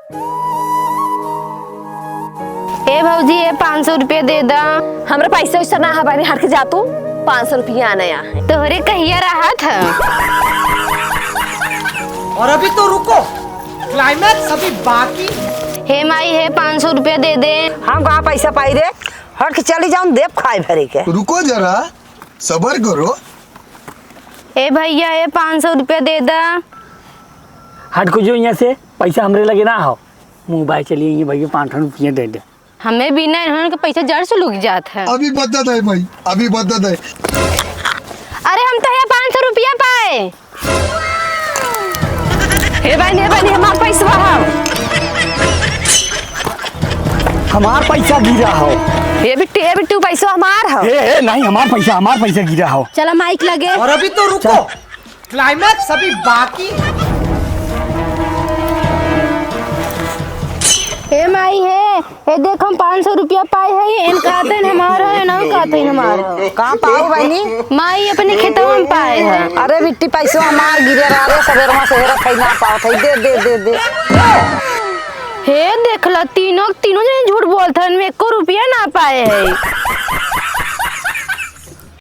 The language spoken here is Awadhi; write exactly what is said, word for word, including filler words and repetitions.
ए भौजी, ए पाँच सौ रुपया दे दा। हमरा पैसा वैसा ना है बहिनी, हट के जा तू। पाँच सौ रुपया आने आ है। तोहरे कहिया रहत है? और अभी तो रुको, climax अभी बाकी। हे माई, हे पाँच सौ रुपया दे दे। हम कहाँ पैसा पाई रे? हट के चली जाऊँ, देब खाए भरे के। रुको जरा, सबर करो। ए भैया, ए पाँच सौ रुपया दे दा। हट को जो यहाँ से, पैसा हमरे लगे ना हो। मुँह बाय चलिए, ये भैया पाँच सौ रुपया दे दे। हमें बिना इन्होंने के पैसा जड़ से लुक जात है। अभी बदत है भाई, अभी बदत है। अरे हम तो है पाँच सौ रुपया पाए। हे भाई, हे भाई, हमार पैसवा हो। हमार पैसा गिरा हो। हे बिट्टी, हे बिट्टू, पैसवा हमार हो। ए, ए, नहीं, हमार पैसा, हमार पैसा गिरा हो। चला माइक लगे। और अभी तो रुको, चल। Climax अभी बाकी। ए माई हे, ए देख हम पाँच सौ रुपया पाए है, एन कहते हैं हमार है, ना कहते हैं हमार है। कहाँ पाओ बहिनी? माई अपने खेतवा में पाए है। अरे बिट्टी पैसवा हमार गिरे रहा रे, सबेरवा से हेरत है ना पावत है, दे दे दे दे। हे देख ला, तीनों, तीनों जने झूठ बोलत हन, में एको रुपया ना पाए है।